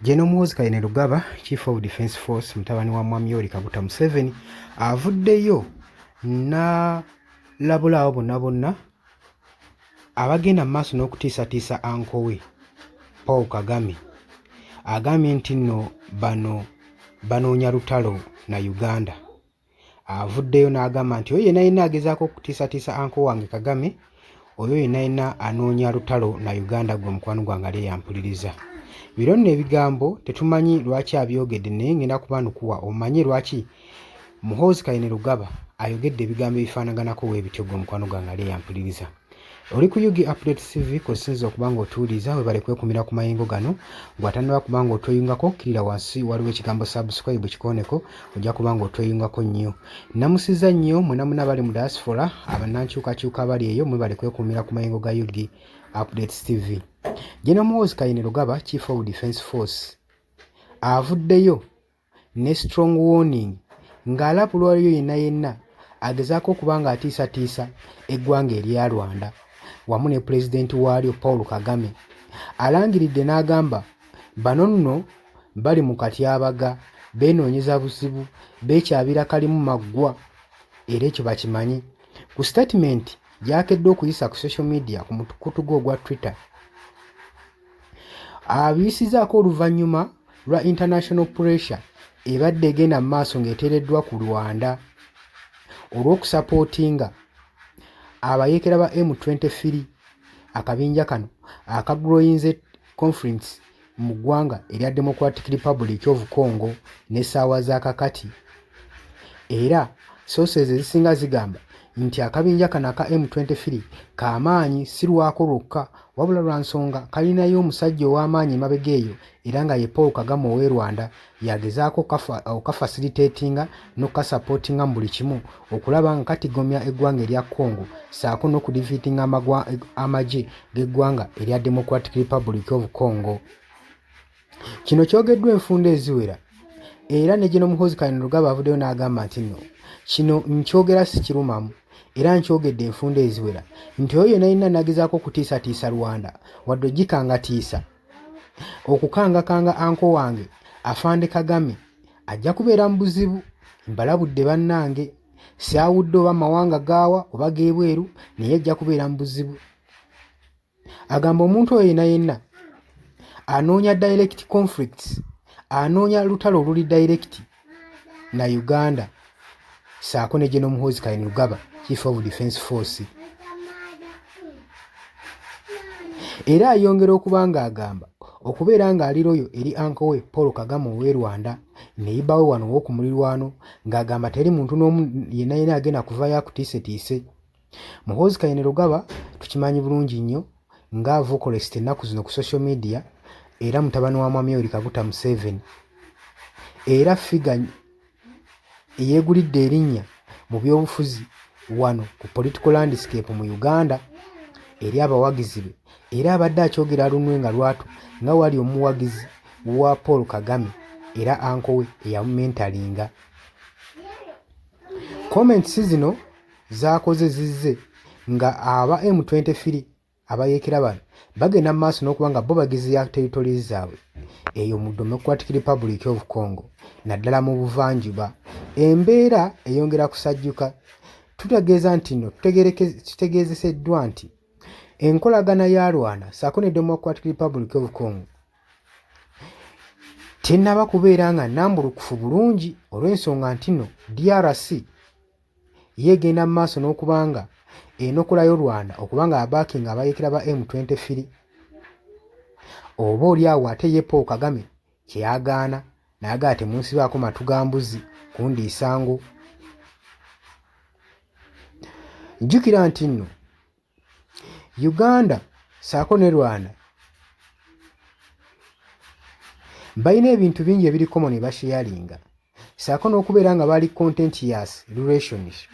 Gen Muhoozi Kainerugaba, Chief of Defence Force, mutabani wa Mwami Yoweri Kaguta Museveni avuddeyo n'alabula abo bonna bonna abagenda mu maaso n'okutiisatiisa anko we Paul Kagame. Agambye nti nno bano banoonya lutalo na Uganda. Avuddeyo n'agamba nti oyo yenna yenna agezaako okutiisatiisa anko wange Kagame, oyo yenna yenna anoonya lutalo na Uganda gwe mukwano gwange ali eyampuliriza. Bino nno ebigambo tetumanyi lwaki abyogedde naye ngenda kubanukuwa omanye lwaki Muhoozi Kainerugaba ayogedde ebigambo ebifaanaganako weebityo gwe mukwano gwange ali eyampuliriza. Oli ku Ug Update TV kw'osinza okuba ng'otuwuliriza, webale kwekumira ku mayengo gano. Gwe atannaba kuba ng'otweyungako, kkirira wansi waliwo ekigambo subscribe kikooneko, ojja kuba ng'otweyungako nnyo. Nnamusizza nnyo mwena mwena abali mu diaspora, abannankyukakyuka abali eyo, mwebale kwekuumira ku mayengo ga Ug Updates TV. General Muhoozi Kainerugaba, Chief of Defence Force, avuddeyo ne strong warning ng'alabula oyo yenna yenna agezaako okuba ng'atiisatiisa eggwanga erya Rwanda wamu ne pulezidenti waalyo Paul Kagame. Alangiridde n'agamba bano nno bali mu katyabaga, beenoonyeza buzibu, beekyabira kalimu maggwa era ekyo bakimanyi. Ku sitatimenti gy'akedde okuyisa ku social media ku mukutu gwe ogwa Twitter, Abiyisizaako oluvannyuma lwa international pressure ebadde egenda mu maaso ng'eteereddwa ku Rwanda olw'okusapootinga abayeekera ba M23 akabinja kano akagrowinze conflicts mu ggwanga erya Democratic Republic of Congo n'essaawa za kakati era sources ezisinga zigamba nti akabinja kano aka M23 kamaanyi si lwako lwokka wabula lwa nsonga kalinayo omusajja ow'amaanyi emabega eyo era nga ye Paul Kagame ow'e Rwanda yagezaako okukafasilitatinga n'okukasapootinga mu buli kimu okulaba nga katigomya eggwanga erya Congo ssaako n'okudifiitinga amagye g'eggwanga erya Democratic Republic of Congo. Kino kyogeddwa enfunda eziwera era ne Gen Muhoozi Kainerugaba avuddeyo n'agamba nti nno kino nkyogera si kirumamu era nkyogedde enfunda eziwera nti oyo yenna yenna nagezaako okutiisatiisa Rwanda wadde ogikangatiisa okukangakanga anko wange Afande Kagame ajja kubeera mu buzibu mbalabudde bannange syawudde oba mawanga gaawa oba g'ebweru naye ajja kubeera mu buzibu. Agamba omuntu oyo yena yenna anoonya direct conflicts, anoonya lutalo oluli direct na Uganda saako ne General Muhoozi Kainerugaba Chief of Defence Force. Era ayongera okuba ng'agamba okubeera ng'ali loyo eri anko we Paul Kagame ow'e Rwanda neyiba we wano ow'oku mulirwano ng'agamba teri muntu n'omu yenna yenna agenda kuvaayo akutiisetiise. Muhoozi Kainerugaba tukimanyi bulungi nnyo nga vocalist ennaku zino ku social media era mutabani wa Mwami Yoweri Kaguta Museveni era ffiga eyeegulidde erinnya mu byobufuzi wano ku political landscape mu Uganda eri abawagizi be era abadde akyogera lunwe nga lwatu nga wali omuwagizi wa Paul Kagame era anko we eyamumentalinga. Comments zino z'akoze zizze nga aba M23 abayeekera bano bagenda mu maaso n'okuba nga bo bagiziya territories zaabwe eyo mu Democratic Republic of Congo naddala mu buvanjuba. Embeera eyongera kusajjuka. Tutegeeza nti nno tutegeezeseddwa nti enkolagana ya Rwanda ssaako ne Democratic Republic of Congo tennaba kubeera nga nnambulukufu bulungi olw'ensonga nti nno DRC Yo egenda mu maaso n'okuba nga enokolayo Rwanda okuba nga abaakinga abayeekera ba M23 oba oli awo ate ye Paul Kagame kye yagaana n'agamba temunsibaako matu ga mbuzi kundiisa ngo. Jjukira nti nno Uganda ssaako ne Rwanda balina ebintu bingi ebiri common bye basheyalinga ssaako n'okubeera nga bali contentious relationship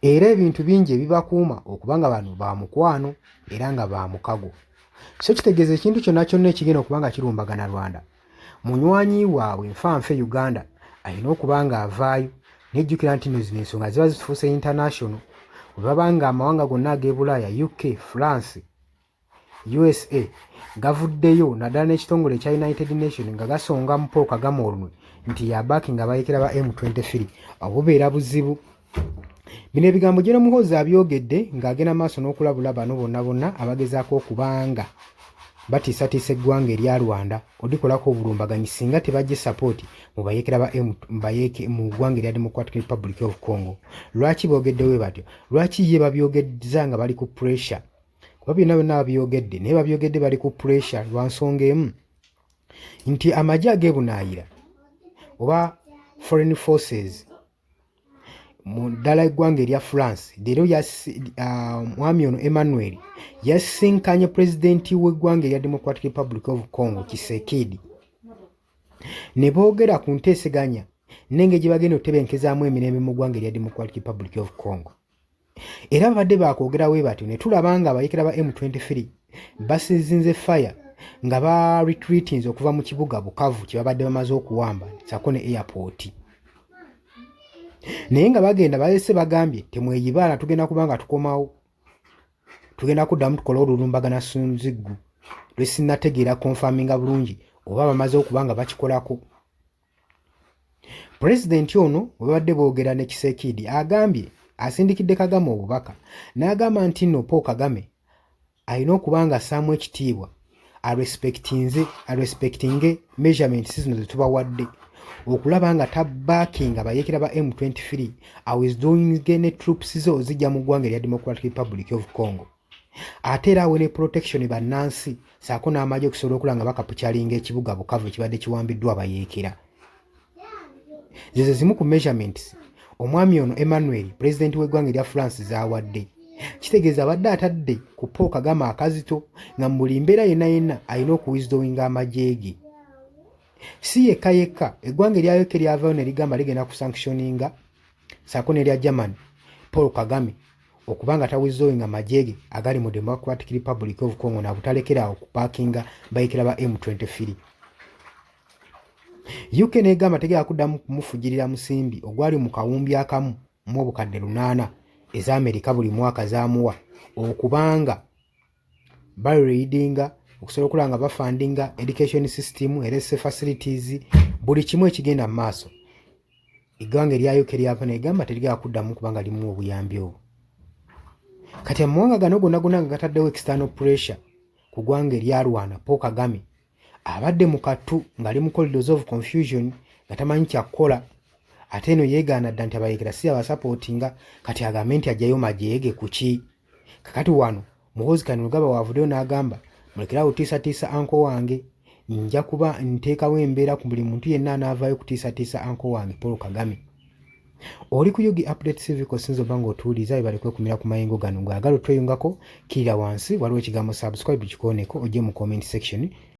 era ebintu bingi ebibakuuma okuba nga bano ba mukwano era nga ba mukago. So kitegeeza ekintu kyonna kyonna ekigenda okuba nga kirumbagana Rwanda Munywanyi waabwe nfanfe Uganda alina okuba nga avaayo naye jjukira nti no zino ensonga ziba zifuuse international bwe baba nga amawanga gonna ag'e Bulaaya, UK, France, USA gavuddeyo naddala n'ekitongole ekya United Nation nga gasonga mu Paul Kagame olunwe nti yabackinga abayeekera ba M23, obubeera buzibu. Bino ebigambo General Muhoozi abyogedde ng'agenda maaso n'okulabula bano bonna bonna abagezaako okubanga batiisatiisa eggwanga erya Rwanda odikolako obulumbaganyi singa tebajje support mu bayeekera ba M mu ggwanga erya Democratic Republic of Congo. Lwaki boogedde we batyo? Lwaki ye babyogedza nga bali ku pressure? Kuba byonna byonna babyogedde, naye babyogedde bali ku pressure lwa nsonga emu nti amagye ag'ebunaayira oba foreign forces, mu ddala eggwanga erya France, leero mwami ono Emmanuel yasinkanye pulezidenti w'eggwanga erya Democratic Republic of Congo, Tshisekedi, ne boogera ku nteeseganya n'engeri gye bagenda okutebenkezaamu emirembe mu ggwanga erya Democratic Republic of Congo. Era babadde bakwogera we batyo ne tulaba nga abayeekera ba M23 basizinze fire nga ba retreatinze okuva mu kibuga Bukavu kye babadde bamaze okuwamba sako ne airport, naye nga bagenda balese bagambye, "Temweyibaala, tugenda kuba nga tukomawo, tugenda kuddamu tukole olulumbagana sunziggu." Lwe sinnategeera confirminga bulungi oba bamaze okuba nga bakikolako. Pulezidenti ono bwe babadde boogera ne Tshisekedi, agambye asindikidde Kagame obubaka n'agamba nti nno Paul Kagame alina okuba nga assaamu ekitiibwa, arespectinge measurements zino ze tubawadde okulaba nga tabackinga bayeekera ba M23, awithdrawinge ne troops zo ozijja mu ggwanga erya Democratic Republic of Congo, ate era awe ne protection bannansi saako n'amagye okusobola okulaba nga bacapturinga ekibuga Bukavu ekibadde kiwambiddwa abayeekera. Zezo zimu ku measurements omwami ono Emmanuel, pulezidenti w'eggwanga erya France, z'awadde. Kitegeeza abadde atadde ku Paul Kagame akazito nga mu buli mbeera yenna yenna alina okuwithdrawinga amagye ge. Si yekka yekka, eggwanga erya UK lyavayo ne ligamba ligenda kusanctioninga saako n'erya Germany Paul Kagame okuba nga tawithdrawinga magye ge agali mu Democratic Republic of Congo nabutalekerawo kubackinga bayeekera ba M23. UK negamba tegera kuddamu kumufujirira musimbi ogwali mu kawumbi akamu mu 800,000 ez'Amerika buli mwaka z'amuwa okubanga baleadinga okusobola okulaba nga bafundinga education system, health facilities, buli kimu ekigenda mu maaso. Eggwanga erya UK lyava negamba terigala kuddamu kubanga limu obuyambi obwo. Kati amawanga gano gonna gonna nga gataddewo external pressure ku ggwanga erya Rwanda, Paul Kagame abadde mu kattu ng'ali mu corridors of confusion nga tamanyi kyakkola. Ate eno yeegaana dda nti abayeekera si abasupportinga, kati agambe nti ajjayo magye ge ku ki? Kakati wano Muhoozi Kainerugaba waavuddeyo n'agamba, "Mulekerawo kutiisatiisa uncle wange, nja kuba nteekawo embeera ku buli muntu yenna anaavaayo kutiisatiisa uncle wange Paul Kagame." Oli ku Yugi Update Civic, osinza oba ng'otuwuliriza bali kwekumira ku mayengo gano. Ng'agala otweyungako, kirira wansi, waliwo ekigambo subscribe, kikooneko, ojje mu comment section.